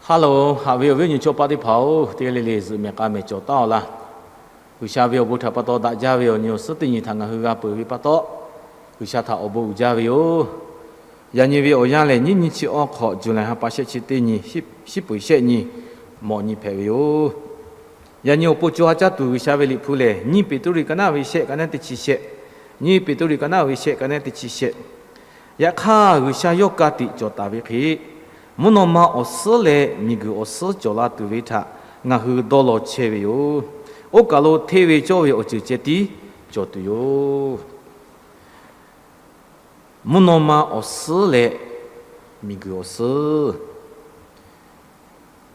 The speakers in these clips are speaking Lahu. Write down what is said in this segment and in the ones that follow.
Hello, haꞈ ve awˬ viˉ awˬ nyi chaw paˆ teˇ hpaˍ-oˬ, teˇ g'aˇ le le zuhꞈ mehˍ k'a mehˍ cawˬ taˍ-aw laˇ. G'uiˬsha ve awˬ bon htaꞈ pa taw daꞈ jaˇ ve awˬ nyi awˬ suhˉ teˇ nyi htaꞈ ngaˬ hui g'a peuˬ ve pa taw, G'uiˬsha htaꞈ awˬ bon uiˍ jaˇ ve yoˬ. Yaꞈ nyi ve awˬ yanˇ lehˬ, nyiˇ nyi chi awˇ hk'awꞈ, July ha pa shehˆ chi teˇ nyi, shiˉ peuˬ shehˆ nyi, mawꞈ nyi hpehꞈ ve yoˬ. Yaꞈ nyi awˬ pon co ha caˇ tuˬ G'uiˬsha ve Liꞈ hpu lehˬ, nyiˇ Peˍtruˆ ka naˉ ve shehˆ ka naˉ teˇ chi shehˆ, nyiˇ Peˍtruˆ ka naˉ ve shehˆ ka naˉ teˇ chi shehˆ. Yaꞈ hk'aˇ, G'uiˬsha yawˇ ka tiꞈ cawˬ taˍ ve hk'e, mvuhˇ naw ma awˬ suhˉ leh miˬguiˬ awˬ suhˉ cawˬ la tuˬ ve htaꞈ ngaˬ hui dawˇ law chehˇ ve yoˬ. Oˇ kaˬ lo hteˇ ve cawˇ ve awˬ ceuˬ ceh tiˉ cawˬ tuˬ yoˬ. Mvuhˇ naw ma awˬ suhˉ leh miˬguiˬ awˬ suhˉ.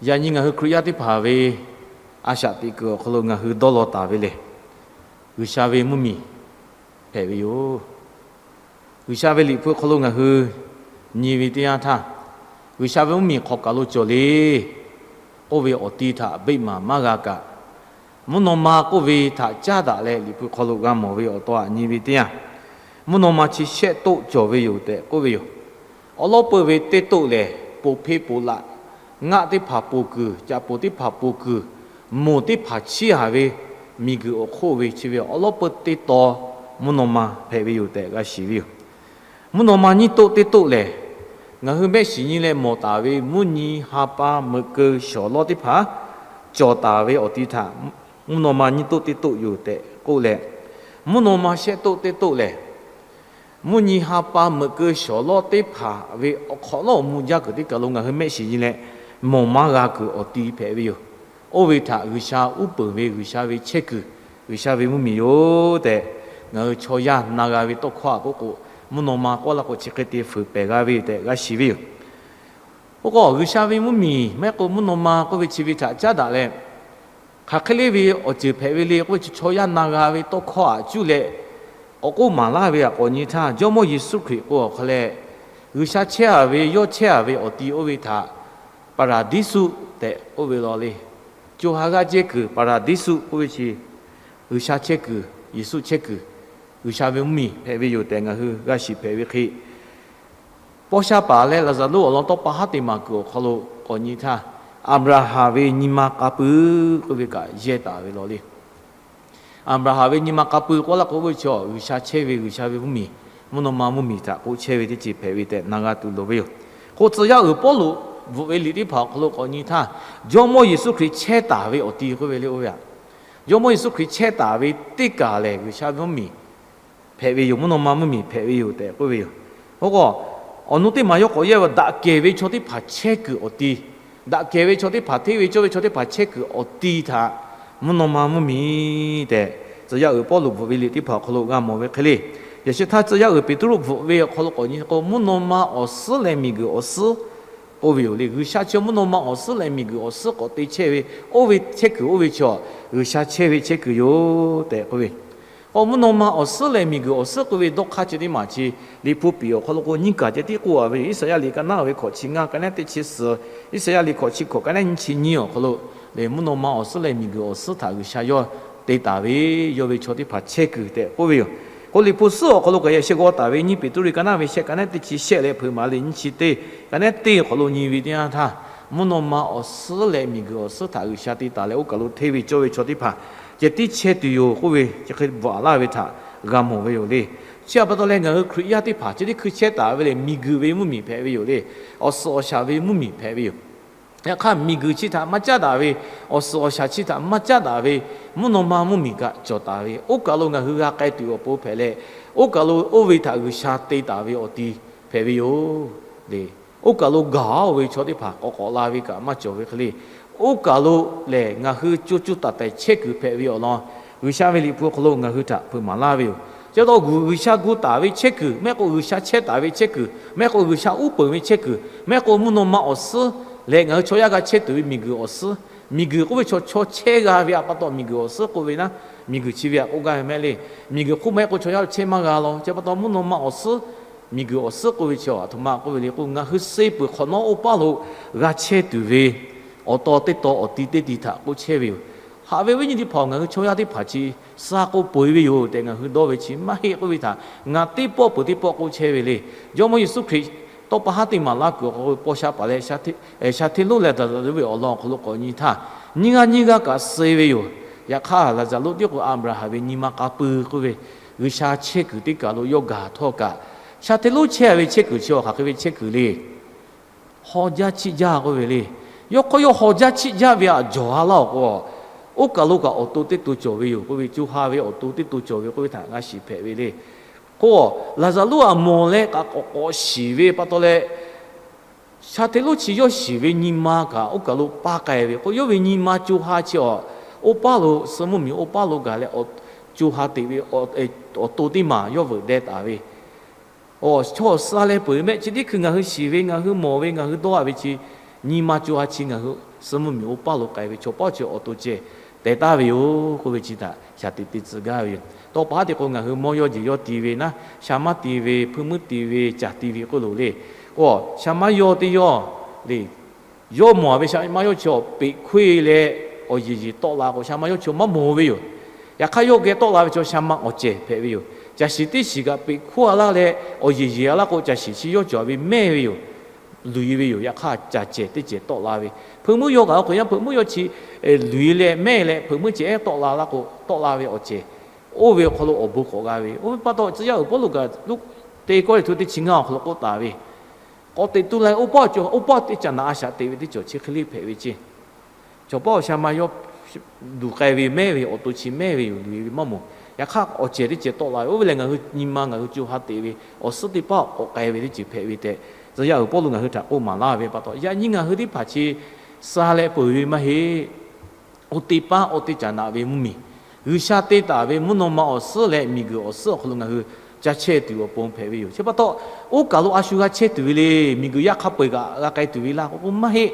Yaꞈ nyi ngaˬ hui Hkriꞈ yaˇ teˇ hpaˍ ve a shaꞈ teꞈ kuiˬ awˬ hk'aw lo ngaˬ hui dawˇ law taˍ ve lehˬ, G'uiˬsha ve mvuhˇmiˬ hpehꞈ ve yoˬ. G'uiˬsha ve Liꞈ hpu hk'aw lo ngaˬ hui nyi ve teˇ yanˇ htaˇ, G'uiˬsha ve mvuhˇmiˬ hk'aw kaˬ lo cawˬ le k'oˆ ve awˬ ti htaꞈ beˆ maˍ maˇ g'a kaꞈ, mvuhˇ naw ma k'oˆ ve htaꞈ caˉ daꞈ leh Liꞈ hpu hk'aw lo g'a mawˬ ve awˬ taw aꞈ nyi ve teˇ yanˇ, mvuhˇ naw ma chi shehˆ toˆ cawˬ ve yoˬ tehꞈ k'oˆ ve yoˬ. Awˉ lawˉ peuˇ ve teˇ toˆ lehˬ, poˬ hpeˇ poˬ laꞈ, ngaˆ teˇ hpaˍ poˬ kuiˬ, caꞈ poˬ teˇ hpaˍ poˬ kuiˬ, moˬ teˇ hpaˍ chiˇ haˍ ve miˬguiˬ awˬ hk'oˆ ve chi ve awˉ lawˉ peuˇ teˇ taw mvuhˇ naw ma hpehꞈ ve yoˬ tehꞈ g'a shiˍ ve yoˬ. Mvuhˇ naw ma nyiˇ toˆ teˇ toˆ lehˬ, ngaˬ hui mehˆ shiˍ nyi leh mawˬ taˍ ve mvuhˇ nyi ha pa meuꞈ keu shawˍ lawˇ teˇ hpaˍ cawˬ taˍ ve awˬ ti htaꞈ mvuhˇ naw ma nyiˇ toˆ teˇ toˆ yoˬ tehꞈ k'oˆ leh, mvuhˇ naw ma shehˆ toˆ teˇ toˆ lehˬ, mvuhˇ nyi ha pa meuꞈ keu shawˍ lawˇ teˇ hpaˍ ve awˬ hk'awꞈ nawˉ awˬ mvuh jaˇ kuiˬ teˇ kaˬ lo ngaˬ hui mehˆ shiˍ nyi leh mawˬ maˇ g'a kuiˬ awˬ ti hpehꞈ ve yoˬ. Oˇ ve htaꞈ G'uiˬsha uˉ peunˍ ve G'uiˬsha ve chehˇ kuiˬ, G'uiˬsha ve mvuhˇmiˬ yoˬ tehꞈ, ngaˬ hui chaw yaˇ na g'a ve tawˇ hkawˇ aꞈ k'oˆ k'o, mvuhˇ naw ma k'oˆ laˇ k'o chi hk'e te fuiˍ pehˬ g'a ve tehꞈ g'a shiˍ ve yoˬ. Oˇ k'o, G'uiˬsha ve mvuhˇmiˬ maˇ heˆ k'o mvuhˇ naw ma k'oˆ ve chi ve htaꞈ caˉ daꞈ leh, hk'aˬ hk'e le ve awˬ ceuˬ hpehꞈ ve le k'oˆ ve chi chaw yaˇ na g'a ve tawˇ hkawˇ aꞈ cuˇ leh k'awꞈ k'oˆ maˍ laˇ ve aꞈ k'awꞈ nyi htaˇ, Jawˇmawˇ Yeˍsuˆ Hkriꞈ k'o awˬ hk'aw leh, G'uiˬsha chehˇ a ve, yawˇ chehˇ a ve awˬ ti oˇ ve htaꞈ Paˍraˍdiˇsuˆ tehꞈ k'oˆ ve law le. Co ha g'aˇ jehˇ kuiˬ Paˍraˍdiˇsuˆ k'oˆ ve chi G'uiˬsha chehˇ kuiˬ, Yeˍsuˆ chehˇ kuiˬ, G'uiˬsha ve mvuhˇmiˬ hpehꞈ ve yoˬ tehꞈ ngaˬ hui g'a shiˍ hpehꞈ ve hk'e, paw sha paˍ leh Laˍzaˍruˆ awˬ lawn tawˇ pa haˉ te maˍ kuiˬ awˬ hk'aw lo k'awꞈ nyi htaˇ, Aˍbraˍhanˍ ve nyi ma k'a pui k'oˆ ve kaꞈ yehˇ taˍ ve law le. Aˍbraˍhanˍ ve nyi ma k'a pui k'oˆ laˇ k'o, oˇ ve chi G'uiˬsha chehˇ ve G'uiˬsha ve mvuhˇmiˬ, mvuhˇ naw ma mvuhˇmiˬ htaꞈ k'oˆ chehˇ ve teˇ ceuˬ hpehꞈ ve tehꞈ na g'a tuˬ loˍ ve yoˬ. K'o, tcuh yaˇ uiˍ Pawˇluꞈ bvuhꞈ ve liꞈ teˇ hpaˍ awˬ hk'aw lo k'awꞈ nyi htaˇ, Jawˇmawˇ Yeˍsuˆ Hkriꞈ chehˇ taˍ ve awˬ ti k'oˆ ve le oˇ ve aꞈ, Jawˇmawˇ Yeˍsuˆ Hkriꞈ chehˇ taˍ ve teˇ kaˬ lehˬ, G'uiˬsha ve mvuhˇmiˬ hpehꞈ ve yoˬ, mvuhˇ naw ma mvuhˇmiˬ hpehꞈ ve yoˬ tehꞈ k'oˆ ve yoˬ. Oˇ k'o, awˬ nu teˇ maˬ yawˇ k'awꞈ yehˇ ve, daꞈ kehˬ ve chaw teˇ hpaˍ chehˇ kuiˬ awˬ ti, daꞈ kehˬ ve chaw teˇ hpaˍ, hteˇ ve cawˇ ve chaw teˇ hpaˍ chehˇ kuiˬ awˬ ti htaꞈ mvuhˇ naw ma mvuhˇmiˬ tehꞈ, tcuh yaˇ uiˍ Pawˇluꞈ bvuhꞈ ve liꞈ teˇ hpaˍ awˬ hk'aw lo g'a mawˬ ve hk'e le. Yaꞈ sheh htaˇ, tcuh yaˇ uiˍ Peˍtruˆ bvuhꞈ ve awˬ hk'aw lo k'awꞈ nyi k'o, mvuhˇ naw ma awˬ suhˉ leh miˬguiˬ awˬ suhˉ k'oˆ ve yoˬ le. G'uiˬsha chi mvuhˇ naw ma awˬ suhˉ leh miˬguiˬ awˬ suhˉ k'awꞈ te chehˇ ve, oˇ ve chehˇ kuiˬ oˇ ve chi G'uiˬsha chehˇ ve chehˇ kuiˬ yoˬ tehꞈ k'oˆ ve. K'o, mvuhˇ naw ma awˬ suhˉ leh miˬguiˬ awˬ suhˉ k'oˆ ve dawˇ hk'aˇ ceh teˇ maˬ chi Liꞈ hpu piˍ awˬ hk'aw lo k'o, nyiˇ kaˬ ceh tiˉ k'oˆ a ve yoˬ. Iˉsaˍyaˆ liꞈ ka naˉ ve hkawꞈ chi ngaˇ ka naˉ teˇ chi suhˍ, Iˉsaˍyaˆ liꞈ hkawꞈ chi hkawꞈ ka naˉ nyiˇ chi nyiˇ awˬ hk'aw lo lehˬ, mvuhˇ naw ma awˬ suhˉ leh miˬguiˬ awˬ suhˉ htaꞈ G'uiˬsha yawˇ te taˍ ve, yawˇ ve chaw teˇ hpaˍ chehˇ kuiˬ tehꞈ k'oˆ ve yoˬ. K'o, Liꞈ hpu suhˉ awˬ hk'aw lo kaꞈ yaꞈ sheh g'aw taˍ ve nyiˇ Peˍtruˆ ka naˉ ve shehˆ ka naˉ teˇ chi shehˆ leh hpeuꞈ maˍ leh nyiˇ chi teˇ ka naˉ teˇ awˬ hk'aw lo nyi ve teˇ yanˇ htaˇ, mvuhˇ naw ma awˬ suhˉ leh miˬguiˬ awˬ suhˉ htaꞈ G'uiˬsha te taˍ leh, oˇ kaˬ lo hteˇ ve cawˇ ve chaw teˇ hpaˍ ceh tiˉ chehˇ tuˬ yoˬ k'oˆ ve chi hk'e bvuhꞈ laˇ ve htaꞈ g'a mawˬ ve yoˬ le. Chi htaꞈ pa taw leh, ngaˬ hui Hkriꞈ yaˇ teˇ hpaˍ chi teˇ hkui chehˇ taˍ ve lehˬ, miˬguiˬ ve mvuhˇmiˬ hpehꞈ ve yoˬ le. Awˬ suhˍ awˬ shaˍ ve mvuhˇmiˬ hpehꞈ ve yoˬ. Yaꞈ hk'aˇ, miˬguiˬ chi htaꞈ maˇ caˉ daꞈ ve, awˬ suhˍ awˬ shaˍ chi htaꞈ maˇ caˉ daꞈ ve, mvuhˇ naw ma mvuhˇmiˬ kaꞈ cawˬ taˍ ve, oˇ kaˬ lo ngaˬ hui g'a k'ai tuˬ awˬ pon hpehꞈ leh, oˇ kaˬ lo oˇ ve htaꞈ G'uiˬsha te taˍ ve awˬ ti hpehꞈ ve yoˬ le. Oˇ kaˬ lo gaˬ-oˬ ve chaw teˇ hpaˍ k'awꞈ k'awꞈ la ve kaꞈ maˇ cawˬ ve hk'e le. Oˇ kaˬ lo lehˬ, ngaˬ hui co co taiˍ taiˍ chehˇ kuiˬ hpehꞈ ve awˬ lawn G'uiˬsha ve Liꞈ hpu awˬ hk'aw lo ngaˬ hui htaꞈ hpeuꞈ maˍ laˇ ve yoˬ. Chi pa taw, G'uiˬsha gu taˍ ve chehˇ kuiˬ, maˇ heˆ k'o G'uiˬsha chehˇ taˍ ve chehˇ kuiˬ, maˇ heˆ k'o G'uiˬsha uˉ peunˍ ve chehˇ kuiˬ, maˇ heˆ k'o mvuhˇ naw ma awˬ suhˉ leh ngaˬ hui chaw yaˇ g'a chehˇ tuˬ ve miˬguiˬ awˬ suhˉ, miˬguiˬ k'oˆ ve chaw chaw chehˇ g'a ve htaꞈ pa taw miˬguiˬ awˬ suhˉ k'oˆ ve naˉ, miˬguiˬ chi ve htaꞈ k'oˆ gaˇ ve mehˆ le. Miˬguiˬ hk'oˆ maˇ heˆ k'o chaw yaˇ chehˇ maˇ g'a law. Chi pa taw, mvuhˇ naw ma awˬ suhˉ, miˬguiˬ awˬ suhˉ k'oˆ ve chi aˬ htoꞈ ma k'oˆ ve le k'o, ngaˬ hui suh peuˬ hk'awꞈ nawˉ oˇ paˉ lo g'a chehˇ tuˬ ve awˬ taw teˇ taw awˬ ti teˇ ti htaꞈ k'oˆ chehˇ ve yoˬ. Haꞈ ve awˬ viˉ nyi teˇ hpaˍ-oˬ, ngaˬ hui chaw yaˇ teˇ hpaˍ chi suh k'o peu eˬ ve yoˬ tehꞈ ngaˬ hui dawˇ ve chi maˇ heˆ k'oˆ ve htaꞈ ngaˬ teˇ pawˆ peuˬ teˇ pawˆ k'oˆ chehˇ ve le. Jawˇmawˇ Yeˍsuˆ Hkriꞈ Tawˇ pa haˉ teˇ maˬ laˇ kuiˬ awˬ hk'aw lo paw sha paˍ leh, shaˍ hteˇ lonˉ leh Laˍzaˍruˆ ve awˬ lawn awˬ hk'aw lo k'awꞈ nyi htaˇ, nyiˇ g'aˇ nyiˇ g'aˇ kaꞈ suh ve yoˬ. Yaꞈ hk'aˇ Laˍzaˍruˆ tiˉ k'o Aˍbraˍhanˍ ve nyi ma k'a pui k'oˆ ve, G'uiˬsha chehˇ kuiˬ teˇ kaˬ lo yawˇ gaˬ htawˇ kaꞈ, shaˍ hteˇ lonˉ chehˇ ve chehˇ kuiˬ chi awˬ hk'aˬ hk'e ve chehˇ kuiˬ le. Haw jaˇ chiˆ jaˇ k'oˆ ve le. Yawˇ hk'aw yawˇ haw jaˇ chiˆ jaˇ ve aꞈ jawˬ ha laˇ awˬ k'o, oˇ kaˬ lo kaꞈ awˬ to teˇ to cawˬ ve yoˬ k'oˆ ve, co ha ve awˬ to teˇ to cawˬ ve k'oˆ ve htaꞈ g'a shiˍ hpehꞈ ve le. K'o, Laˍzaˍruˆ aꞈ mawˬ leh k'awꞈ k'awꞈ shiˍ ve pa taw leh, shaˍ hteˇ lonˉ chi yawˇ shiˍ ve nyi ma kaꞈ oˇ kaˬ lo paˇ k'ai ve k'o, yawˇ ve nyi ma co ha chi awˬ, oˇ paˉ lo suh mvuhˇ miˬ oˇ paˉ lo gaˬ leh, co ha teꞈ ve awˬ to teˇ maˬ yawˇ veuꞈ deh taˍ ve, chaw suh leh peuˬ mehˆ chi teˇ hkui ngaˬ hui shiˍ ve, ngaˬ hui mawˬ ve, ngaˬ hui dawˇ a ve chi, nyi ma co ha chi ngaˬ hui suh mvuhˇ miˬ oˇ paˉ lo k'ai ve chaw paˉ chi awˬ to ceh teh taˍ ve yoˬ k'oˆ ve chi htaꞈ shaˍ tiꞈ te tcuh gaˇ ve yoˬ. Tawˇ pa haˉ te k'o ngaˬ hui mawˇ yawˇ jeˬ yawˇ ti ve naˉ, sha maˇ ti ve, hpuiˇ muiˉ ti ve, caˬ ti ve k'oˆ lo le. K'o, sha maˇ yawˇ teˇ yawˇ le, yawˇ mawˬ ve sha maˇ yawˇ chi awˬ peꞈ hkoˇ e leh awˬ yeˬ yeˬ tawˆ la k'o, sha maˇ yawˇ chi maˇ mawˬ ve yoˬ. Yaꞈ hk'aˇ yawˇ geh tawˆ la ve chaw sha ma awˬ cehˬ hpehꞈ ve yoˬ. Caˬ shiˍ teˇ shiˍ kaꞈ peꞈ hkoˇ a laˇ leh awˬ yeˬ yeˬ a laˇ k'o, caˬ shiˍ chi yawˇ cawˬ ve mehˇ ve yoˬ. Luˬ e ve yoˬ. Yaꞈ hk'aˇ caˬ cehˬ teˇ cehˬ tawˆ la ve, hpuiˇ muiˉ yawˇ kaꞈ awˬ hk'aw yaˇ hpuiˇ muiˉ yawˇ chi luˬ e leh mehˇ leh hpuiˇ muiˉ cehˬ ehˉ tawˆ la laˇ k'o, tawˆ la ve awˬ cehˬ, oˇ ve awˬ hk'aw lo awˬ bon k'awꞈ g'a ve. Oˇ ve pa taw tcuh yaˇ uiˍ Pawˇluꞈ kaꞈ Luˇ teˇ Kawˇrenˍhtuˆ teˇ chi ngaˇ awˬ hk'aw lo k'oˆ taˍ ve, k'awꞈ teꞈ tu la oˇ paˆ cawˬ, oˇ paˆ teˇ caꞈ naꞈ a shaꞈ teꞈ ve teˇ cawˬ chi hk'e le hpehꞈ ve ceˇ. Chaw paˉ awˬ sha ma yawˇ luˬ k'ai ve mehˇ ve yoˬ, awˬ to chi mehˇ ve yoˬ, luˬ e ve maˇ mawˬ. Yaꞈ hk'aˇ awˬ cehˬ teˇ cehˬ tawˆ la ve, oˇ ve lehˬ ngaˬ hui nyi ma ngaˬ hui co ha teꞈ ve awˬ suhˉ teˇ paˆ k'awꞈ k'ai ve teˇ ceuˬ hpehꞈ ve tehꞈ, tcuh yaˇ uiˍ Pawˇluꞈ ngaˬ hui htaꞈ k'oˆ maˍ laˇ ve pa taw, yaꞈ nyi ngaˬ hui teˇ hpaˍ chi suh leh peuˬ ve maˇ heˆ. Oˇ teˇ paˉ oˇ teˇ caꞈ naꞈ ve mvuhˇ miˬ, G'uiˬsha te taˍ ve mvuhˇ naw ma awˬ suhˉ leh miˬguiˬ awˬ suhˉ awˬ hk'aw lo ngaˬ hui ca chehˇ tuˬ awˬ pon hpehꞈ ve yoˬ. Chi pa taw, oˇ kaˬ lo a shu g'a chehˇ tuˬ ve le. Miˬguiˬ yaˇ hk'a peu-eˬ kaꞈ g'a k'ai tuˬ ve laˇ k'o k'o maˇ heˆ.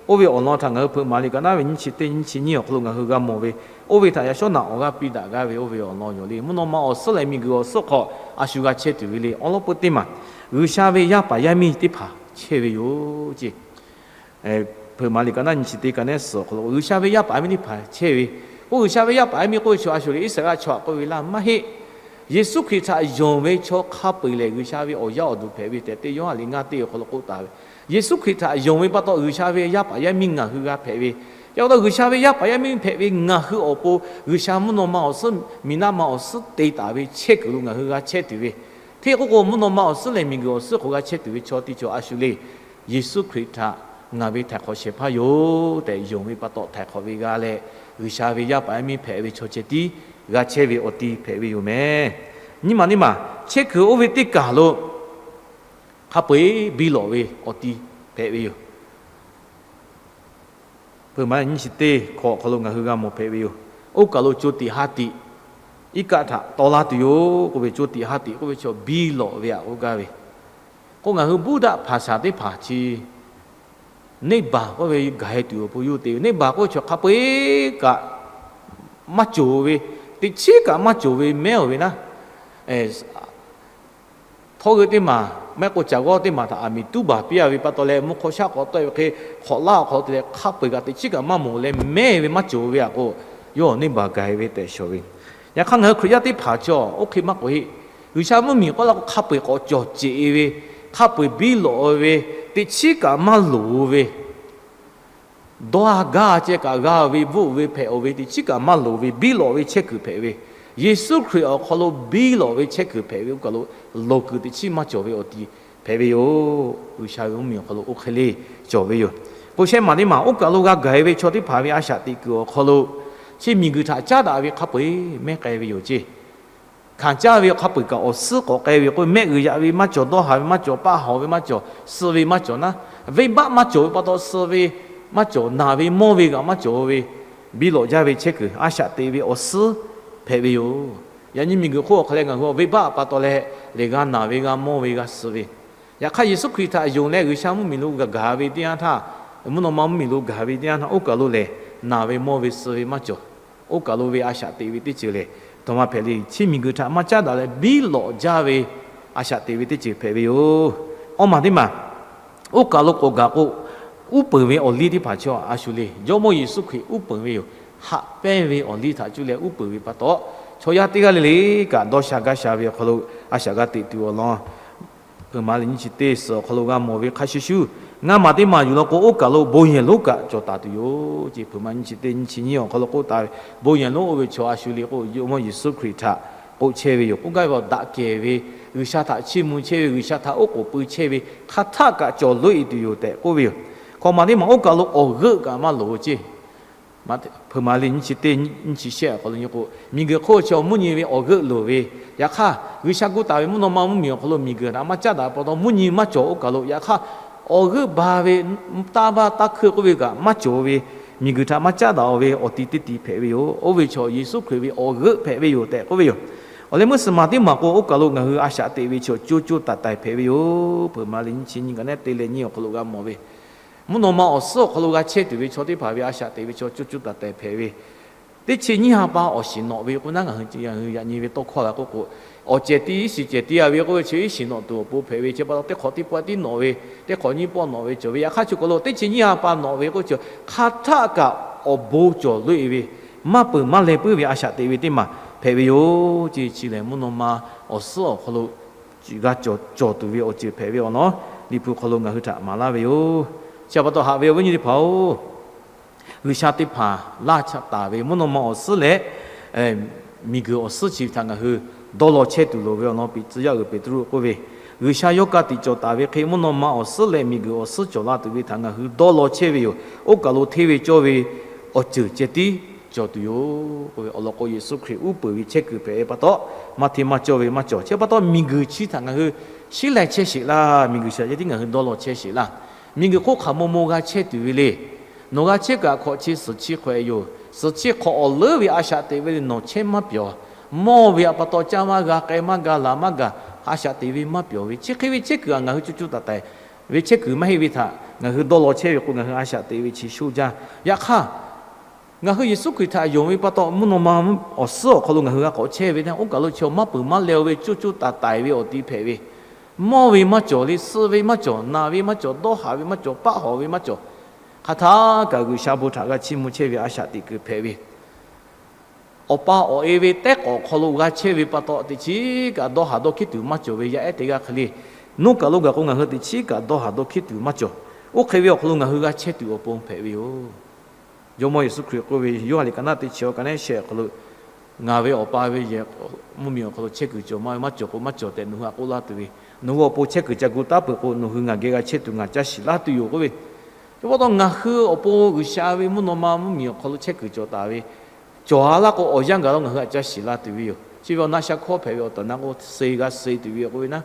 Oˇ ve awˬ lawn htaꞈ ngaˬ hui Hpeuꞈ maˍ liꞈ ka naˉ ve nyiˇ chi teˇ nyiˇ chi nyiˇ awˬ hk'aw lo ngaˬ hui g'a mawˬ ve, oˇ ve htaꞈ yaꞈ shawˉ naꞈ awˬ g'aˇ piˇ daꞈ gaˇ ve oˇ ve awˬ lawn yoˬ le. Mvuhˇ naw ma awˬ suhˉ leh miˬguiˬ awˬ suhˉ hk'aw a shu g'a chehˇ tuˬ ve le. Awˬ lawn peu teˇ maˬ, G'uiˬsha ve yaˇ paˍ yaˇ miˇ teˇ hpaˍ chehˇ ve yoˬ ceˇ. Hpeuꞈ maˍ liꞈ ka naˉ nyiˇ chi teˇ ka nehˉ suhˍ awˬ hk'aw lo G'uiˬsha ve yaˇ paˍ yaˇ miˇ teˇ hpaˍ chehˇ ve. K'o, G'uiˬsha ve yaˇ paˍ yaˇ miˇ k'oˆ ve chaw a shu le Iˉsaˍreˍlaˆ chaw htaꞈ k'oˆ ve laˇ maˇ heˆ. Yeˍsuˆ Hkriꞈ htaꞈ yonˍ ve chaw hk'a peu-eˬ lehˬ G'uiˬsha ve awˬ yaˇ awˬ duˬ hpehꞈ ve tehꞈ teˇ Yoˇhanˬ liꞈ ngaˇ teˇ awˬ hk'aw lo k'oˆ taˍ ve, Yeˍsuˆ Hkriꞈ htaꞈ yonˍ ve pa taw G'uiˬsha ve yaˇ paˍ yaˇ miˇ ngaˬ hui g'a hpehꞈ ve. Yaꞈ hk'aˇ G'uiˬsha ve yaˇ paˍ yaˇ miˇ hpehꞈ ve ngaˬ hui awˬ pon G'uiˬsha mvuhˇ naw ma awˬ suhˉ, miˬ naˆ ma awˬ suhˉ te taˍ ve chehˇ kuiˬ lo ngaˬ hui g'a chehˇ tuˬ ve, hteˇ k'oˆ k'o mvuhˇ naw ma awˬ suhˉ leh miˬguiˬ awˬ suhˉ hk'aw g'a chehˇ tuˬ ve chaw teˇ cawˬ a shu le. Yeˍsuˆ Hkriꞈ htaꞈ ngaˬ ve htaiˍ hk'awꞈ shehˍ hpaˇ yoˬ tehꞈ yonˍ ve pa taw htaiˍ hk'awꞈ ve g'a leh, G'uiˬsha ve yaˇ paˍ yaˇ miˇ hpehꞈ ve chaw ceh tiˉ g'a chehˇ ve awˬ ti hpehꞈ ve yoˬ mehˍ. Nyiˇ maˬ teˇ maˬ, chehˇ kuiˬ oˇ ve teˇ kaˬ lo hk'a peu-eˬ biˇ lawꞈ ve awˬ ti hpehꞈ ve yoˬ. Hpeuꞈ maˍ nyiˇ chi teˇ hkawꞈ awˬ hk'aw lo ngaˬ hui g'a mawˬ hpehꞈ ve yoˬ. Oˇ kaˬ lo co tiꞈ ha tiꞈ iˉ kaˆ htaꞈ taw laˇ tuˬ yoˬ k'oˆ ve, co tiꞈ ha tiꞈ k'oˆ ve chaw biˇ lawꞈ ve aꞈ k'oˆ gaˇ ve. K'o, ngaˬ hui Buddha hpaˍ shaˍ teˇ hpaˍ chi neˇ baˬ k'oˆ ve gaˬ e tuˬ awˬ pon yoˬ te ve. Neˇ baˬ k'oˆ ve chaw hk'a peu-eˬ kaꞈ maˇ cawˬ ve, teꞈ chiˉ kaꞈ maˇ cawˬ ve mehˉ oˬ ve naˉ, htawˇ g'euˆ teˇ maˬ maˇ heˆ k'o caˬ g'awˇ teˇ maˬ htaꞈ aˬ miˍ tuˉ baˬ piˇ a ve pa taw leh, mvuhˇ hk'aw shaˉ hk'awꞈ tawˆ e ve hk'e hk'awꞈ laˇ awˬ hk'aw lo te leh hk'a peu-eˬ kaꞈ teꞈ chiˉ kaꞈ maˇ mawˬ leh mehˉ ve maˇ cawˬ ve aꞈ k'o, yawˇ neˇ baˬ gaˬ e ve tehꞈ shawˍ ve. Yaꞈ hk'aˇ ngaˬ hui Hkriꞈ yaˇ teˇ hpaˍ chaw oˇ hk'e maˇ k'oˆ heˆ. G'uiˬsha mvuhˇ miˬ k'oˆ la k'o hk'a peu-eˬ k'awꞈ cawˬ ceꞈ e ve, hk'a peu-eˬ biˇ lawꞈ ve, teꞈ chiˉ kaꞈ maˇ loˍ ve, dawˇ a gaˇ ceh kaꞈ g'a ve, bvuhˆ ve, hpehꞈ oˬ ve, teꞈ chiˉ kaꞈ maˇ loˍ ve biˇ lawꞈ ve chehˇ kuiˬ hpehꞈ ve, Yeˍsuˆ Hkriꞈ awˬ hk'aw lo biˇ lawꞈ ve chehˇ kuiˬ hpehꞈ ve, oˇ kaˬ lo loˍ kuiˬ teꞈ chiˉ maˇ cawˬ ve awˬ ti hpehꞈ ve yoˬ. G'uiˬsha ve mvuhˇ miˬ awˬ hk'aw lo oˇ hk'e le cawˬ ve yoˬ. K'o, shehˆ maˬ teˇ maˬ oˇ kaˬ lo g'a gaˬ e ve chaw teˇ hpaˍ ve a shaꞈ teꞈ kuiˬ awˬ hk'aw lo chi miˬguiˬ htaꞈ caˉ daꞈ ve hk'a peu-eˬ mehˉ k'ai ve yoˬ ceˇ. Hkanˍ caˇ ve hk'a peu-eˬ kaꞈ awˬ suhˉ k'awꞈ k'ai ve k'o, mehˆ g'uiˬ yaꞈ ve maˇ cawˬ, dawˇ haˍ ve maˇ cawˬ, paˆ hawˬ ve maˇ cawˬ, suh ve maˇ cawˬ naˉ, venˇbaˆ maˇ cawˬ ve pa taw suh ve maˇ cawˬ, naˬ ve mawˇ ve g'aꞈ maˇ cawˬ ve, biˇ lawꞈ jaˇ ve chehˇ kuiˬ a shaꞈ teꞈ ve awˬ suhˉ hpehꞈ ve yoˬ. Yaꞈ nyi miˬguiˬ hk'oˆ awˬ hk'aw leh ngaˬ hui venˇbaˆ pa taw leh lehˬ g'a naˬ ve, g'a mawˇ ve, g'a suh ve, yaꞈ hk'aˇ Yeˍsuˆ Hkriꞈ htaꞈ yonˍ leh G'uiˬsha mvuhˇ miˬ lo gaˬ gaˬ ve teˇ yanˇ htaˇ, mvuhˇ naw ma mvuhˇ miˬ lo gaˬ ve teˇ yanˇ htaˇ, oˇ kaˬ lo lehˬ naˬ ve mawˇ ve suh ve maˇ cawˬ. Oˇ kaˬ lo ve a shaꞈ teꞈ ve teˇ ceuˬ lehˬ, htaꞈ ma hpehꞈ le. Chi miˬguiˬ htaꞈ maˇ caˉ daꞈ leh biˇ lawꞈ jaˇ ve a shaꞈ teꞈ ve teˇ ceuˬ hpehꞈ ve yoˬ. Awˇ maˬ teˇ maˬ, oˇ kaˬ lo k'awꞈ gaˬ k'o, uˉ peunˍ ve awˬ liˇ teˇ hpaˍ chaw a shu le. Jawˇmawˇ Yeˍsuˆ Hkriꞈ uˉ peunˍ ve yoˬ. Haꞈ pehnˇ ve awˬ liˇ htaꞈ cuˇ leh uˉ peunˍ ve pa taw, chaw yaˇ teˇ g'aˇ le le kaꞈ dawˇ sha gaˇ sha ve awˬ hk'aw lo a shaꞈ g'a teꞈ tuˬ awˬ lawn Hpeuꞈ maˍ liꞈ nyiˇ chi teˇ suhˍ awˬ hk'aw lo g'a mawˬ ve hk'a shuˍ shuˍ, ngaˇ maˬ teˇ maˬ yuˬ law k'o, oˇ kaˬ lo bon yehˬ lonˉ kaꞈ cawˬ taˍ tuˬ yoˬ ceˇ. Hpeuꞈ maˍ nyiˇ chi teˇ nyiˇ chi nyiˇ awˬ hk'aw lo k'oˆ taˍ ve, bon yehˬ lonˉ oˇ ve chaw a shu le k'o, Jawˇmawˇ Yeˍsuˆ Hkriꞈ htaꞈ k'oˆ chehˇ ve yoˬ. K'oˆ gaˇ ve awˬ daꞈ kehˬ ve, G'uiˬsha htaꞈ chiˇ mvuh chehˇ ve, G'uiˬsha htaꞈ oˉ k'oˍ pui chehˇ ve hk'a htaˆ kaꞈ cawˬ loꞈ e tuˬ yoˬ tehꞈ k'oˆ ve yoˬ. Hkawꞈ maˬ teˇ maˬ oˇ kaˬ lo awˬ g'euˆ kaꞈ maˇ loˍ ceˇ. Hpeuꞈ maˍ liꞈ nyiˇ chi teˇ nyiˇ chi shehˆ awˬ hk'aw lo nyi k'o, miˬguiˬ hk'oˆ chi awˬ mvuhˇ nyi ve awˬ g'euˆ loˍ ve, yaꞈ hk'aˇ G'uiˬsha gu taˍ ve mvuhˇ naw ma mvuhˇmiˬ awˬ hk'aw lo miˬguiˬ htaꞈ maˇ caˉ daꞈ pa taw mvuhˇ nyi maˇ cawˬ oˇ kaˬ lo, yaꞈ hk'aˇ awˬ g'euˆ ba ve, taˇ vaˇ taˇ hkeuˆ k'oˆ ve kaꞈ maˇ cawˬ ve, miˬguiˬ htaꞈ maˇ caˉ daꞈ ve awˬ ti teˇ ti hpehꞈ ve yoˬ. Oˇ ve chaw Yeˍsuˆ Hkriꞈ ve awˬ g'euˆ hpehꞈ ve yoˬ tehꞈ k'oˆ ve yoˬ. Awˬ leh meuˇ suhˍ maˬ teˇ maˬ k'o, oˇ kaˬ lo ngaˬ hui a shaꞈ teꞈ ve chaw co co taiˍ taiˍ hpehꞈ ve yoˬ. Hpeuꞈ maˍ liꞈ nyiˇ chi nyiˇ kaꞈ neˉ teˇ leh nyiˇ awˬ hk'aw lo g'a mawˬ ve, mvuhˇ naw ma awˬ suhˉ awˬ hk'aw lo g'a chehˇ tuˬ ve chaw teˇ hpaˍ ve a shaꞈ teꞈ ve chaw co co taiˍ taiˍ hpehꞈ ve, teˇ chi nyiˇ ha pa awˬ shiˍ nawꞈ ve k'o naˉ, ngaˬ hui yaꞈ nyi ve tawˇ hkawˇ g'a k'oˆ k'o, awˬ cehˬ tiˉ iˉ shiˍ cehˬ tiˉ a ve k'oˆ ve chi iˉ shiˍ nawꞈ tuˬ awˬ pon hpehꞈ ve, chi pa taw teˇ hk'awꞈ teˇ pawˆ tiˉ nawꞈ ve, teˇ hk'awꞈ nyiˇ pawˆ nawꞈ ve cawˬ ve, yaꞈ hk'aˇ chi hk'aw lo teˇ chi nyiˇ ha pa nawꞈ ve k'oˆ chi hk'a htaˆ kaꞈ awˬ bon cawˬ loꞈ e ve, maˇ peuˬ maˇ leh puiˉ ve a shaꞈ teꞈ ve teˇ maˬ hpehꞈ ve yoˬ ceˇ. Chi lehˬ mvuhˇ naw ma awˬ suhˉ awˬ hk'aw lo g'a cawˬ cawˬ tuˬ ve awˬ ceuˬ hpehꞈ ve awˬ lawn Liꞈ hpu hk'aw lo ngaˬ hui htaꞈ maˍ laˇ ve yoˬ. Chi pa taw haꞈ ve awˬ viˉ nyi teˇ hpaˍ-oˬ, G'uiˬsha teˇ hpaˍ laˇ taˍ ve mvuhˇ naw ma awˬ suhˉ leh miˬguiˬ awˬ suhˉ chi htaꞈ ngaˬ hui dawˇ law chehˇ tuˬ loˍ ve awˬ lawn Peˍtruˆ, yaˇ uiˍ Peˍtruˆ k'oˆ ve, G'uiˬsha yawˇ ka tiꞈ cawˬ taˍ ve hk'e mvuhˇ naw ma awˬ suhˉ leh miˬguiˬ awˬ suhˉ cawˬ la tuˬ ve htaꞈ ngaˬ hui dawˇ law chehˇ ve yoˬ. Oˇ kaˬ lo hteˇ ve cawˇ ve awˬ ceuˬ ceh tiˉ cawˬ tuˬ yoˬ k'oˆ ve awˬ lawn k'o, Yeˍsuˆ Hkriꞈ uˉ peunˍ ve chehˇ kuiˬ hpehꞈ ve pa taw, maˇ hteˇ maˇ cawˇ ve maˇ cawˬ. Chi pa taw miˬguiˬ chi htaꞈ ngaˬ hui shiˉ lai chehˇ sheˍ laˇ. Miˬguiˬ shaꞈ ceh tiˉ ngaˬ hui dawˇ law chehˇ sheˍ laˇ. Miˬguiˬ hk'oˆ hk'aˬ maw maw g'a chehˇ tuˬ ve le. Nawˬ g'a chehˇ kaꞈ hk'awꞈ chi suhˍ chi hk'awꞈ e yoˬ. Suhˍ chi hk'awꞈ awˬ leuˉ ve a shaꞈ teꞈ ve le nawˬ chehˇ maˇ pyawˬ. Mawˇ ve a pa taw caˇ maˇ g'a, k'ai maˇ ga, laˬ maˇ gaˬ, a shaꞈ teꞈ ve maˇ pyawˬ ve chi hk'e ve chehˇ kuiˬ a ngaˬ hui co co taiˍ taiˍ ve chehˇ kuiˬ maˇ heˆ ve htaꞈ ngaˬ hui dawˇ law chehˇ ve k'o, ngaˬ hui a shaꞈ teꞈ ve chi shoˇ jaˇ. Yaꞈ hk'aˇ, ngaˬ hui Yeˍsuˆ Hkriꞈ htaꞈ yonˍ ve pa taw, mvuhˇ naw ma awˬ suhˉ awˬ hk'aw lo ngaˬ hui g'a k'awꞈ chehˇ ve teˇ oˇ kaˬ lo chi maˇ peuˬ maˇ leh-o ve co co taiˍ taiˍ ve awˬ ti hpehꞈ ve, mawˇ ve maˇ cawˬ le, suh ve maˇ cawˬ, naˬ ve maˇ cawˬ, dawˇ haˍ ve maˇ cawˬ, paˆ hawˍ ve maˇ cawˬ, hk'aˬ htaˇ kaꞈ G'uiˬsha bon htaꞈ g'a chiˇ mvuh chehˇ ve a shaꞈ teꞈ kuiˬ hpehꞈ ve, awˬ pa awˬ e ve tehˉ k'awꞈ hk'aw lo g'a chehˇ ve pa taw, teꞈ chiˉ kaꞈ dawˇ haˍ dawˇ hkiˉ tuˬ maˇ cawˬ ve yaˇ ehˉ teˇ g'aˇ hk'e le. Nuˇ kaˬ lo gaˬ k'o, ngaˬ hui teꞈ chiˉ kaꞈ dawˇ haˍ dawˇ hkiˉ tuˬ maˇ cawˬ. Oˇ hk'e ve awˬ hk'aw lo ngaˬ hui g'a chehˇ tuˬ awˬ pon hpehꞈ ve yoˬ. Jawˇmawˇ Yeˍsuˆ Hkriꞈ k'oˆ ve, Yoˇhanˬ liꞈ ka naˉ teˇ chi awˬ ka neˉ shehˆ awˬ hk'aw lo, Ngaˬ ve Awˬ pa ve yehˬ mvuhˇmiˬ awˬ hk'aw lo chehˇ kuiˬ cawˬ maˇ ve maˇ cawˬ k'o, maˇ cawˬ tehꞈ nawˬ hui htaꞈ k'oˆ laˇ tuˬ ve, nawˬ hui awˬ pon chehˇ kuiˬ ca gu taˉ peuˬ k'o, nawˬ hui ngaˬ geh g'a chehˇ tuˬ ngaˬ caˇ shiˍ laˇ tuˬ yoˬ k'oˆ ve. Chi pa taw ngaˬ hui awˬ pon G'uiˬsha ve mvuhˇ naw ma mvuhˇmiˬ awˬ hk'aw lo chehˇ kuiˬ cawˬ taˍ ve, cawˬ a laˇ k'o, awˬ yanˇ gaˬ lo ngaˬ hui htaꞈ caˇ shiˍ laˇ tuˬ ve yoˬ. Chi ve awˬ na sha hkawˇ hpehꞈ ve awˬ tehˬ awˬ na k'o, suh g'a suh tuˬ ve yoˬ k'oˆ ve naˉ,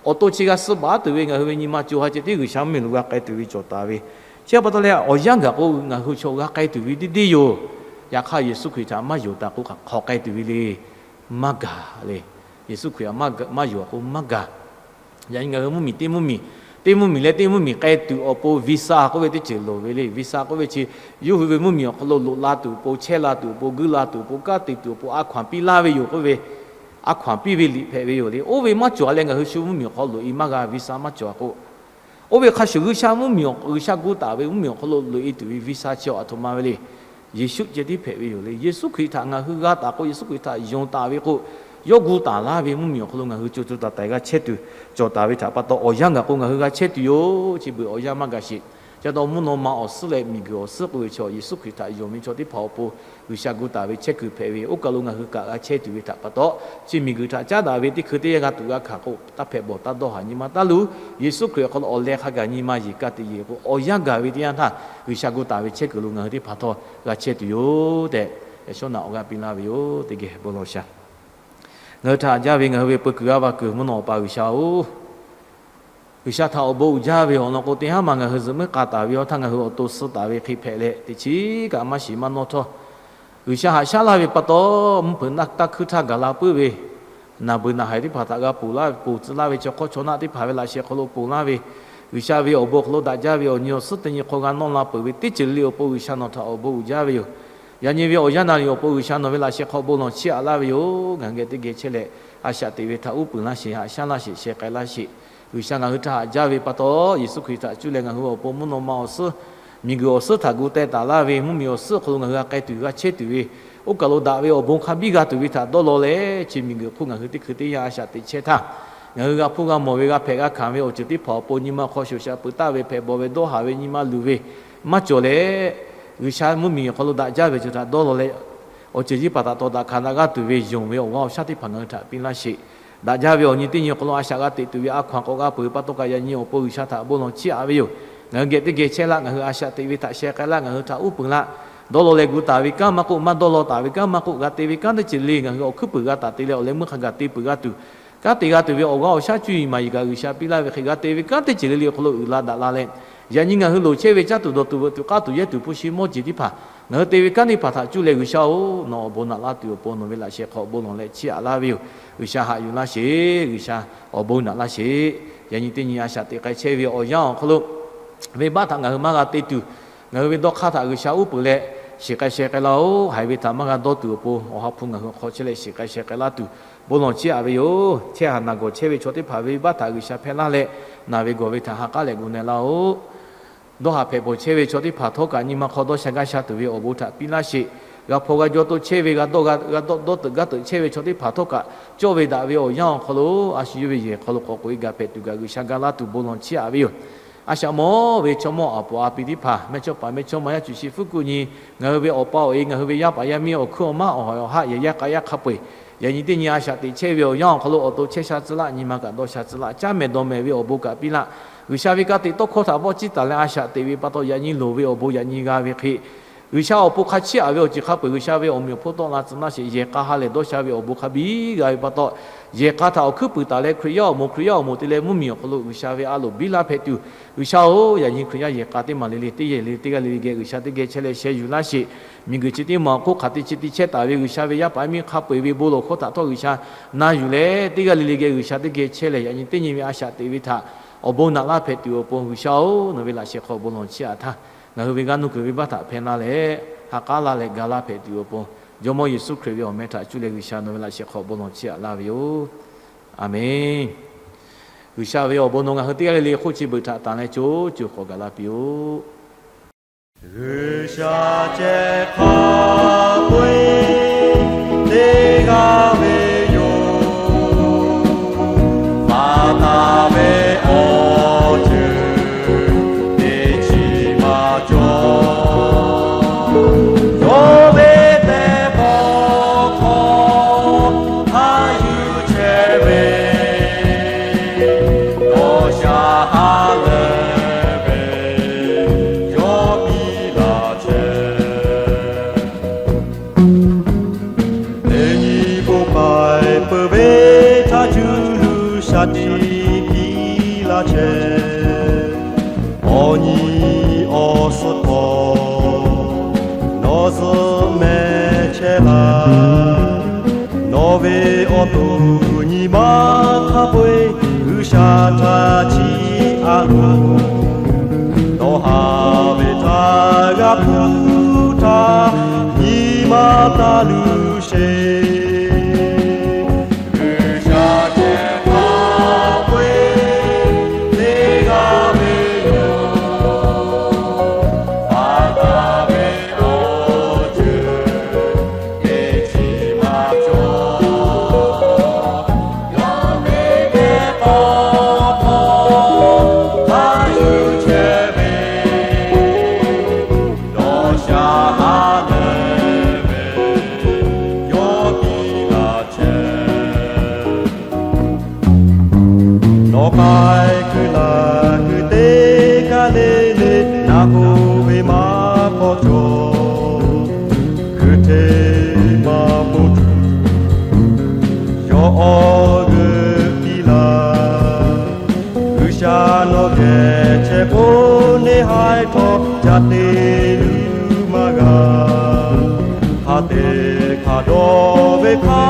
awˬ to chi g'a suh baˬ tuˬ ve ngaˬ hui ve nyi ma co ha ceh tiˉ G'uiˬsha mvuhˇmiˬ lo g'a k'ai tuˬ ve cawˬ taˍ ve. Chi pa taw leh, awˬ yanˇ gaˬ k'o ngaˬ hui chaw g'a k'ai tuˬ ve teˇ deˇ yoˬ. Yaꞈ hk'aˇ, Yeˍsuˆ Hkriꞈ htaꞈ maˇ yonˍ taˍ k'o, hk'aˬ hk'awꞈ k'ai tuˬ ve le. Maˇ gaˬ le. Yeˍsuˆ Hkriꞈ htaꞈ maˇ yonˍ k'o maˇ gaˬ. Yaꞈ nyi ngaˬ hui mvuhˇmiˬ teˇ mvuhˇmiˬ, teˇ mvuhˇmiˬ leh teˇ mvuhˇmiˬ k'ai tuˬ awˬ pon visa k'oˆ ve teˇ ceuˬ loˍ ve le. Visa k'oˆ ve chi, yawˇ hui ve mvuhˇmiˬ awˬ hk'aw lo loꞈ la tuˬ awˬ pon, chehˇ la tuˬ awˬ pon, guiˇ la tuˬ awˬ pon, kaˇ te tuˬ awˬ pon, a hkaw-anˬ piˇ laˇ ve yoˬ k'oˆ ve, a hkaw-anˬ piˇ ve liꞈ hpehꞈ ve yoˬ le. Oˇ ve maˇ cawˬ a leh ngaˬ hui shu mvuhˇmiˬ awˬ hk'aw loꞈ e maˇ g'a, visa maˇ cawˬ a k'o, oˇ ve hk'a shuˍ G'uiˬsha mvuhˇmiˬ, G'uiˬsha gu taˍ ve mvuhˇmiˬ awˬ hk'aw lo loꞈ e tuˬ ve visa chi a htoꞈ ma ve le. Yeˍsuˆ ceh tiˉ hpehꞈ ve yoˬ le. Yeˍsuˆ Hkriꞈ htaꞈ ngaˬ hui g'a taˍ k'o, Yeˍsuˆ Hkriꞈ htaꞈ yonˍ taˍ ve k'o, yawˇ gu taˍ laˇ ve mvuhˇmiˬ awˬ hk'aw lo ngaˬ hui co co taiˍ taiˍ g'a chehˇ tuˬ cawˬ taˍ ve htaꞈ pa taw, awˬ yanˇ gaˬ k'o ngaˬ hui g'a chehˇ tuˬ yoˬ. Chi beuꞈ awˬ yanˇ maˇ gaˬ sheˍ. Chi pa taw mvuhˇ naw ma awˬ suhˉ leh miˬguiˬ awˬ suhˉ k'oˆ ve chaw, Yeˍsuˆ Hkriꞈ htaꞈ yonˍ ve chaw teˇ hpaˍ awˬ pon G'uiˬsha gu taˍ ve chehˇ kuiˬ hpehꞈ ve, oˇ kaˬ lo ngaˬ hui kaꞈ g'a chehˇ tuˬ ve htaꞈ pa taw, chi miˬguiˬ htaꞈ caˉ daꞈ ve teˇ hkui teˇ yanˇ g'a tuˬ g'a hkanˍ k'o, taˇ hpehꞈ bawˬ taˇ dawˇ haˍ nyi ma taˇ luˬ. Yeˍsuˆ Hkriꞈ awˬ hk'aw lo awˬ leh hk'a gaˬ nyi ma yeˬ ka tiꞈ yeˬ k'o, awˬ yanˇ gaˬ ve teˇ yanˇ htaˇ G'uiˬsha gu taˍ ve chehˇ kuiˬ lo ngaˬ hui teˇ hpaˍ htawˇ g'a chehˇ tuˬ yoˬ tehꞈ, yaꞈ shawˉ naꞈ awˬ g'aˇ piˇ laˇ ve yoˬ. Teˇ geh bon lawˬ sha. Ngaˬ hui htaꞈ haꞈ jaˇ ve ngaˬ hui ve peu kuiˬ g'aˇ va kuiˬ mvuhˇ naw awˬ pa G'uiˬsha-oˬ, G'uiˬsha htaꞈ awˬ bon uiˍ jaˇ ve awˬ lawn k'o, teˇ haˉ ma ngaˬ hui zuhꞈ muiˉ k'a taˍ ve awˬ htaˇ ngaˬ hui awˬ to suh taˍ ve hk'e hpehꞈ leh, teꞈ chiˉ kaꞈ maˇ shiˍ maˇ nawˇ htawˇ, G'uiˬsha haꞈ shaˉ laˇ ve pa taw, mvuhˇ hpeuꞈ naˆ taˇ hkuiˇ htaˇ gaˬ la puiˉ ve naˬ beuˬ naˬ haiˬ teˇ hpaˍ htaꞈ g'a ponˬ laˇ ve, ponˬ tcuh laˇ ve chaw hk'awˇ chaw naˆ teˇ hpaˍ ve laꞈ sheh hk'aw lo ponˬ laˇ ve, G'uiˬsha ve awˬ bon hk'aw lo daꞈ jaˇ ve awˬ nyi awˬ suhˉ teˇ nyi hk'aw g'a nawˇ la peuˬ ve teˇ ceuˬ le awˬ pon G'uiˬsha nawˬ htaꞈ awˬ bon uiˍ jaˇ ve yoˬ. Yaꞈ nyi ve awˬ yanˇ naˍ riˍ awˬ pon G'uiˬsha nawˬ ve laꞈ sheh hk'aw bon lawˬ chiˇ aꞈ laˇ ve yoˬ. Ngaˬ hui geh teˇ geh chehˇ leh, a shaꞈ teꞈ ve htaꞈ uˉ peunˍ laˇ sheˍ, haꞈ shaˉ laˇ sheˍ, sheh k'ai laˇ sheˍ. G'uiˬsha ngaˬ hui htaꞈ haꞈ jaˇ ve pa taw, Yeˍsuˆ Hkriꞈ htaꞈ cuˇ leh ngaˬ hui awˬ pon mvuhˇ naw ma awˬ suhˉ, miˬguiˬ awˬ suhˉ htaꞈ gu teh taˍ laˇ ve mvuhˇmiˬ awˬ suhˉ awˬ hk'aw lo ngaˬ hui g'a k'ai tuˬ g'a chehˇ tuˬ ve, oˇ kaˬ lo daꞈ ve awˬ bon hk'a biˇ g'a tuˬ ve htaꞈ dawˇ law leh, chi miˬguiˬ hk'oˆ ngaˬ hui teˇ hkui teˇ yanˇ a shaꞈ teꞈ chehˇ htaˇ, Ngaˬ hui g'a hpuˇ g'a mawˬ ve, g'a hpehꞈ g'a hkanˍ ve awˬ ceuˬ teˇ hpaˍ awˬ pon nyi ma hk'aw shoˍ shaꞈ peuˬ taˆ ve, hpehꞈ bawˬ ve, dawˇ haˍ ve, nyi ma luˬ ve maˇ cawˬ leh, G'uiˬsha mvuhˇmiˬ awˬ hk'aw lo daꞈ jaˇ ve ceuˬ htaꞈ dawˇ law leh, awˬ ceuˬ ciˉ paˍ htaꞈ tawˍ daꞈ hkanˍ daꞈ g'aˇ tuˬ ve yonˍ ve awˬ g'aˇ awˬ shaˉ teˇ hpaˍ ngaˬ hui htaꞈ piˇ laˇ sheˍ. Daꞈ jaˇ ve awˬ nyi teˇ nyi awˬ hk'aw lo a shaꞈ g'a teꞈ tuˬ ve a hkaw anˬ k'awꞈ g'a peuˬ ve pa taw kaꞈ, yaꞈ nyi awˬ pon G'uiˬsha htaꞈ bon lawˬ chiˇ aꞈ ve yoˬ. Ngaˬ hui geh teˇ geh chehˇ laˇ, ngaˬ hui a shaꞈ teꞈ ve htaꞈ sheh k'ai laˇ, ngaˬ hui htaꞈ uˉ peunˍ laˇ. Dawˇ law leh gu taˍ ve kanˉ maˇ k'oˆ, maˇ dawˇ law taˍ ve kanˉ maˇ k'oˆ, g'a te ve kanˉ teˇ ceuˬ le ngaˬ hui awˬ hkuiˉ puiˍ g'a taˍ te leh awˬ leh meuˇ hk'a gaˬ te peuˬ g'a tuˬ, kanˉ te g'a tuˬ ve awˬ g'aˇ awˬ shaˉ cuˇ yiˍ maˍ yiˍ kaꞈ G'uiˬsha piˇ laˇ ve hk'e, g'a te ve kanˉ teˇ ceuˬ le le awˬ hk'aw lo uiˍ la daꞈ la leh, yaꞈ nyi ngaˬ hui loˍ chehˇ ve caˇ tuˬ dawˬ tuˬ veuꞈ tuˬ k'aˇ tuˬ yehˇ tuˬ hpu shi mawˇ jeˬ teˇ hpaˍ ngaˬ hui te ve kanˉ teˇ hpaˍ htaꞈ cuˇ leh, G'uiˬsha-oˬ, nawˬ awˬ bon naꞈ laˇ tuˬ awˬ pon nawˬ ve laꞈ sheh hk'aw bon lawˬ leh chiˇ aꞈ laˇ ve yoˬ. G'uiˬsha haꞈ yuˬ laˇ sheˍ. G'uiˬsha awˬ bon naꞈ laˇ sheˍ. Yaꞈ nyi teˇ nyi a shaꞈ teꞈ k'ai chehˇ ve awˬ yanˇ awˬ hk'aw lo venˇbaˆ htaꞈ ngaˬ hui maˇ g'a te tuˬ, ngaˬ hui ve dawˇ hk'aˇ htaꞈ G'uiˬsha uˉ peunˍ leh shiˍ k'ai sheh k'ai laˇ-oˆ. Haiˬ ve htaꞈ maˇ g'a dawˇ tuˬ awˬ pon Awˬ ha hpu ngaˬ hui awˬ hk'aw chehˇ leh shiˍ k'ai sheh k'ai laˇ tuˬ bon lawˬ chiˇ aꞈ ve yoˬ. Chehˇ haˍ naˬ gawˬ chehˇ ve chaw teˇ hpaˍ venˇbaˆ htaꞈ G'uiˬsha hpehˇ laˇ leh, naˬ ve gawˬ ve htaꞈ ha k'aˉ leh gu na laˇ-oˆ. Dawˇ haˍ hpehꞈ bawˬ chehˇ ve chaw teˇ hpaˍ htawˇ kaꞈ nyi ma hk'aw dawˇ sha gaˇ sha tuˬ ve awˬ bon htaꞈ piˇ laˇ sheˍ. G'a hpaw g'a jaw to chehˇ ve, g'a dawˇ g'a dawˇ dawˇ teuꞈ gaˇ teuꞈ chehˇ ve chaw teˇ hpaˍ htawˇ kaꞈ, cawˇ ve daꞈ ve awˬ yanˇ awˬ hk'aw lo a shu yawˇ ve yehˬ hk'aw lo k'awꞈ k'oꞈ e gaˬ hpehꞈ tuˬ kaꞈ G'uiˬsha ga laˇ tuˬ bon lawˬ chiˇ aꞈ ve yoˬ. A shaꞈ mawˬ ve chaw mawˇ aˍ poˍ a pi teˇ hpaˍ, mehˇchawˇpaˍ mehˇchawˇma, yaˇ cuˬ shi fuˉ kuˆ nyi, ngaˬ hui ve awˬ pa awˬ e, ngaˬ hui ve yaˇ paˍ yaˇ miˇ awˬ hkuiˉ awˬ maˉ awˬ hawˍ awˬ haˆ yehˬ yaˇ k'a yaˇ hk'a peu-eˬ, yaꞈ nyi teˇ nyi a shaꞈ teꞈ chehˇ ve awˬ yanˇ awˬ hk'aw lo awˬ to chehˇ sha tcuh laˇ, nyi ma kaꞈ dawˇ sha tcuh laˇ, caˇ mehˍ dawˬ mehˍ ve awˬ bon kaꞈ piˇ laˇ. G'uiˬsha ve ka tiꞈ tawˇ hkawˇ htaꞈ vawˆ ciˇ taˍ leh a shaꞈ teꞈ ve pa taw yaꞈ nyi loˍ ve awˬ bon yaꞈ nyi g'a ve hk'e, G'uiˬsha awˬ pon hk'a chiˇ aꞈ ve awˬ ceuˬ hk'a peu-eˬ G'uiˬsha ve awˬ meꞈ awˬ hponˇ tawˆ la tcuh laˇ sheˍ. Yehˬ k'a ha lehˬ dawˇ sha ve awˬ bon hk'a biˇ g'a ve pa taw, yehˬ k'a htaꞈ awˬ hkuiˉ puiˍ taˍ leh Hkriꞈ yaˇ awˬ moˍ, Hkriꞈ yaˇ awˬ moˍ te leh mvuhˇmiˬ awˬ hk'aw lo G'uiˬsha ve a loˍ biˇ laˇ hpehꞈ tuˬ, G'uiˬsha-oˬ, yaꞈ nyi Hkriꞈ yaˇ yehˬ k'a teˇ maˬ le le teˇ yehˬ le teˇ g'aˇ le le geh G'uiˬsha teˇ geh chehˇ leh sheh yuˬ laˇ sheˍ. Miˬguiˬ chi teˇ maˬ awˬ hk'oˆ hk'aˬ te chi te chehˇ taˍ ve G'uiˬsha ve yaˇ paˍ yaˇ miˇ hk'a peu-eˬ ve bon lawˬ hkawˇ htaꞈ htawˇ G'uiˬsha na yuˬ leh, teˇ g'aˇ le le geh G'uiˬsha teˇ geh chehˇ leh, yaꞈ nyi teˇ nyi ve a shaꞈ teꞈ ve htaꞈ awˬ bon naꞈ laˇ hpehꞈ tuˬ awˬ pon G'uiˬsha-oˬ, nawˬ ve laꞈ sheh hk'aw bon lawˬ chiˇ aꞈ htaˇ, ngaˬ hui ve g'aˇ nuˇ kuiˬ venˇbaˆ htaꞈ hpehˇ laˇ leh, ha k'aˉ laˇ leh ga laˇ hpehꞈ tuˬ awˬ pon, Jawˇmawˇ Yeˍsuˆ Hkriꞈ ve awˬ meh htaꞈ cuˇ leh G'uiˬsha nawˬ ve laꞈ sheh hk'aw bon lawˬ chiˇ aꞈ laˇ ve yoˬ. A menˬ. G'uiˬsha ve awˬ bon nawˬ ngaˬ hui teˇ g'aˇ le le hk'oˆ chi beuꞈ htaꞈ tanˬ leh co co hk'awꞈ gaˬ la piˇ-oˆ. G'uiˬsha ceh hk'a peu-eˬ teˇ g'aˇ ve yoˬ. Maˍ taˍ ve awˬ ceuˬ teˇ chi maˇ cawˬ. Yawˇ ve teˇ pawˆ hk'aw hk'a yuˬ chehˇ ve, dawˇ sha ha lehˬ ve yawˇ piˇ laˇ chehˇ. Teˇ nyi bon k'ai peuˬ ve htaˇ, cuˇ luˬ shaˍ tiꞈ piˇ laˇ chehˇ. Awˬ nyi awˬ suhˍ hk'aw nawˬ zuhꞈ mehˍ chehˇ laˇ. Nawˬ ve awˬ to nyi ma hk'a peu-eˬ G'uiˬsha htaꞈ chiˇ aꞈ loˬ. Dawˇ haˍ ve htaꞈ g'a hpuˇ htaˇ, nyi ma taˇ luˬ sheˍ. G'uiˬsha ceh hk'a peu-eˬ teˇ g'aˇ ve yoˬ. Maˍ taˍ ve awˬ ceuˬ teˇ chi maˇ cawˬ. Yawˇ ve teˇ pawˆ hk'aw hk'a yuˬ chehˇ ve, dawˇ sha ha lehˬ ve yawˇ piˇ laˇ chehˇ. Nawˬ k'ai kuiˬ laˬ kuiˬ teˇ g'aˇ le le, naˬ hoꞈ ve maˇ k'awꞈ cawˬ. Hkui hteˇ maˇ poˇ tuˬ yawˇ awˬ g'euˆ piˇ laˇ. G'uiˬsha nawˬ geh chehˇ k'o, neˇ haiˬ htawˇ ca te luˬ maˇ g'a. Hk'a te hk'a dawˇ ve hk'a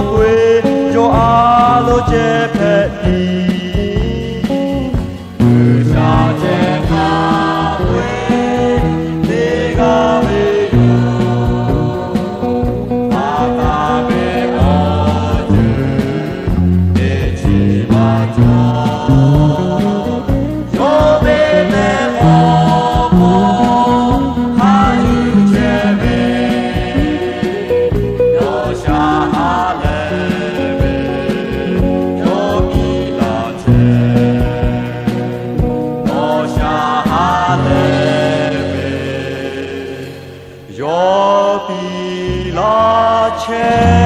peu-eˬ yawˇ a loˍ ceh hpehꞈ tiˍ. G'uiˬsha ceh hk'a peu-eˬ teˇ g'aˇ ve yoˬ. Maˍ taˍ ve awˬ ceuˬ teˇ chi maˇ cawˬ. Yawˇ ve teˇ pawˆ hk'aw hk'a yuˬ chehˇ ve, dawˇ sha ha lehˬ ve yawˇ piˇ hk'e